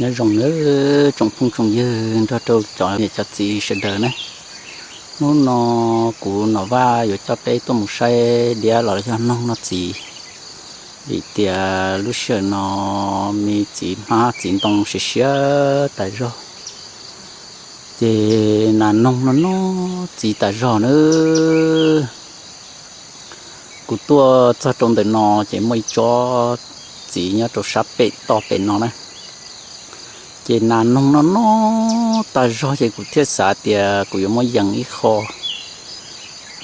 Nyob zoo nawb tsoom phooj tsoom ywg nrog rau cov niam cov txiv sawv daws na. Hnub no kuv Nom Vaj yuav coj peb tuaj mus saib diab los yog noog noj txiv, vim tias lub sij hawm no me txiv hmab txiv ntoo siav siav tas zog, ces nas noog no noj txiv tas zog nawb. Kuv tuaj txog rau ntawm no ces muaj ib tsob txiv nyob rau sab pem toj pem no na, ces nas noog no noj tag zog ces kuv thiaj xav tias kuv yuav muab yees ib qho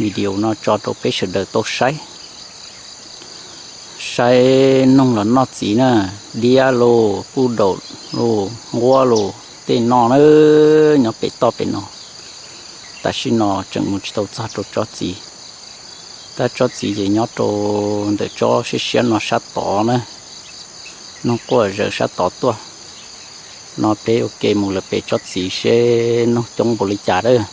video no tso rau peb sawv daws tau saib, saib noog los noj txiv na, diab los puj daum los nquab los tej no na, nyob pem toj pem no. Tam sim no tseem mus tsis tau txog rau tsob txiv, tab tsob txiv ces nyob rau ntawm tsob siab siab no sab tod na, noog quaj zawv sab tod tuaj. No peb ua ke mus lawm pem tsob txiv seb noog coob npaum li cas lawm.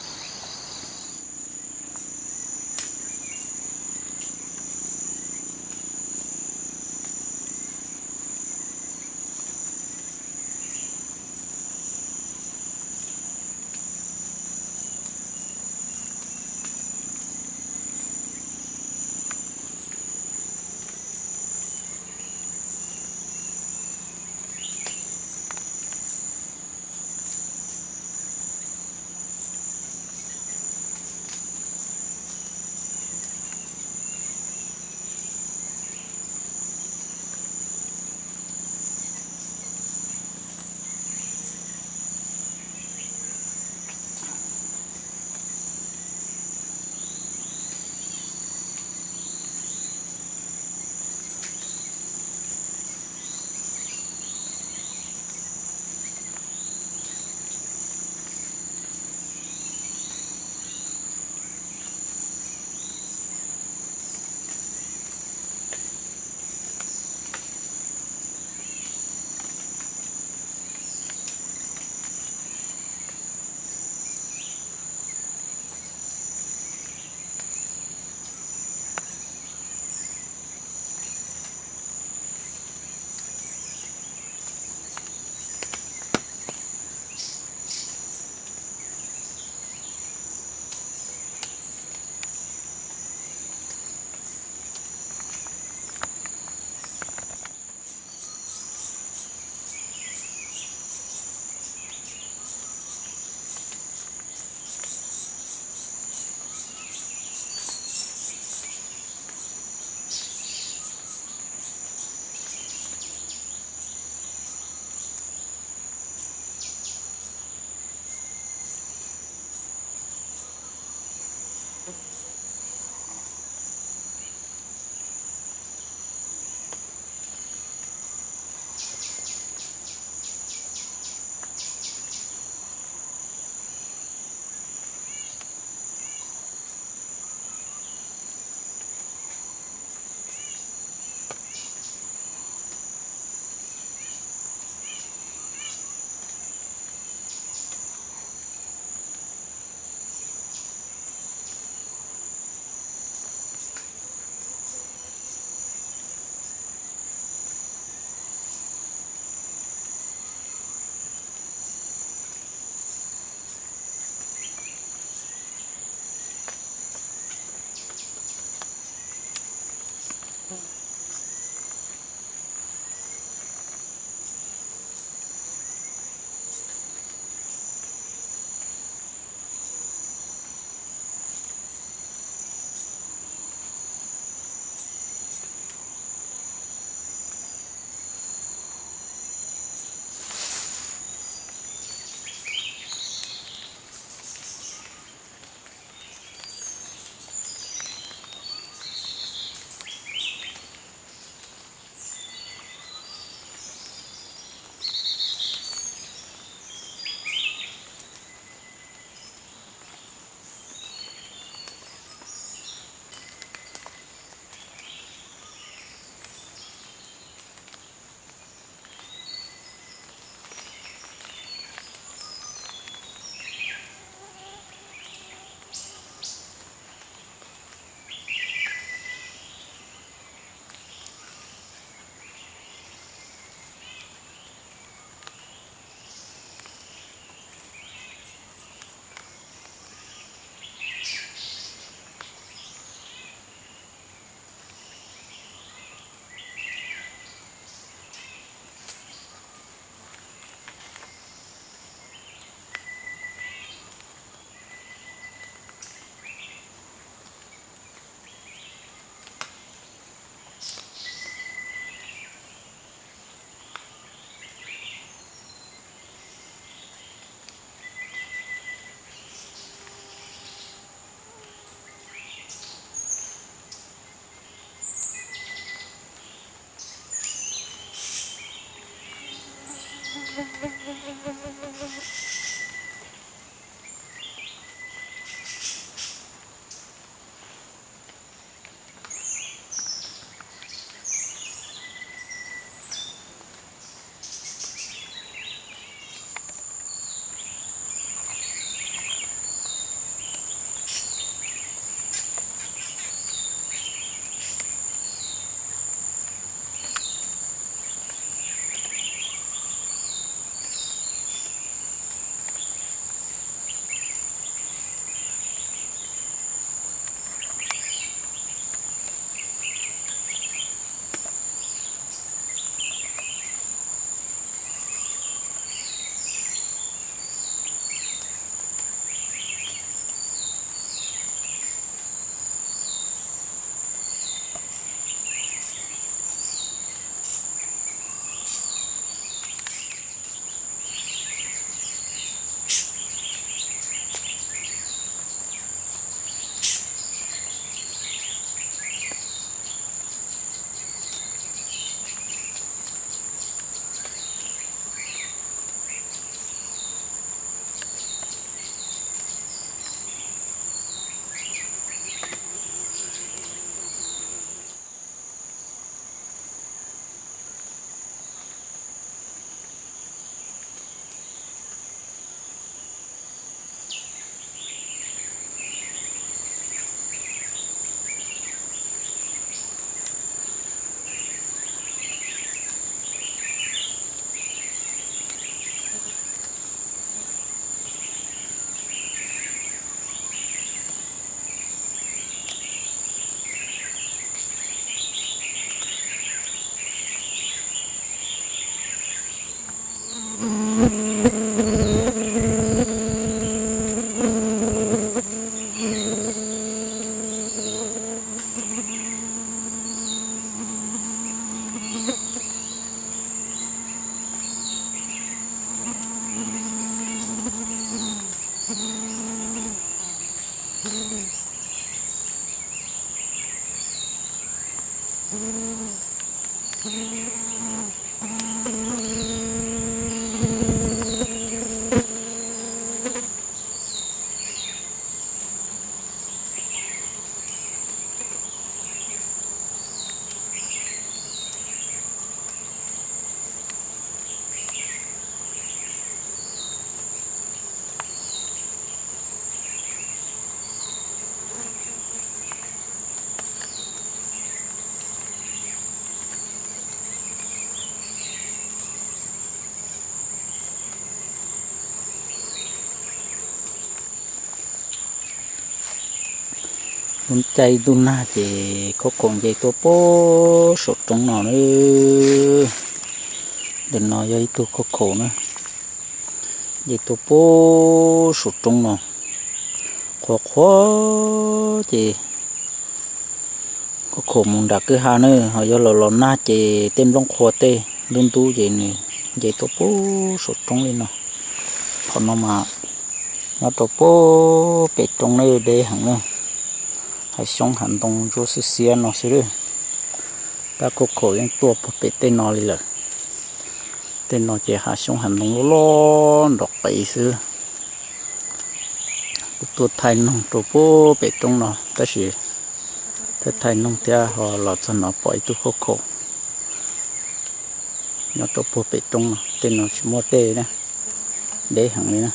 Lub caij ntuj nag ces khauj khaum nce tuaj puag saum roob no na. Ntawm no yog ib tug khauj khaum na, nce tuaj puag saum roob no, qhuav qhuav ces khauj khaum mus nram kwj ha na, ho yog los los nag ces tej nplooj qhuav tej ntub ntub ces nws nce tuaj puag saum roob li no. Qhov no mas nyob rau puag pem roob na, deb heev na. Hav xyoob hav ntoo ntsuab xiab xiab no xwb. Tab khauj khaum yeej tuaj puag pem tej no li lawm. Tej no ces hav xyoob hav ntoo loj loj nrov qees xwb. Kuv tuaj thaij noog rau puag pem roob no tab sis thaij thaij noog thiab ho los txog no pom ib tug khauj khaum nyob rau puag pem roob no. Tej no tsis muaj dej na, deb heev li na.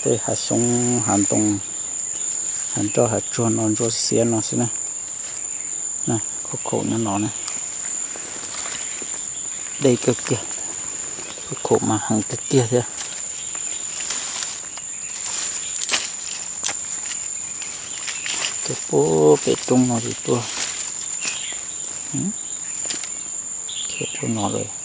Tej hav xyoob hav ntoo, hav nroj hav tsuag no ntsuab xiab no xwb na. Khauj khaum nyob no na, deb kawg kiag, khauj khaum mas heev kawg kiag thiab. Tuaj puag pem roob no ces tuaj, khiav rau no lawm.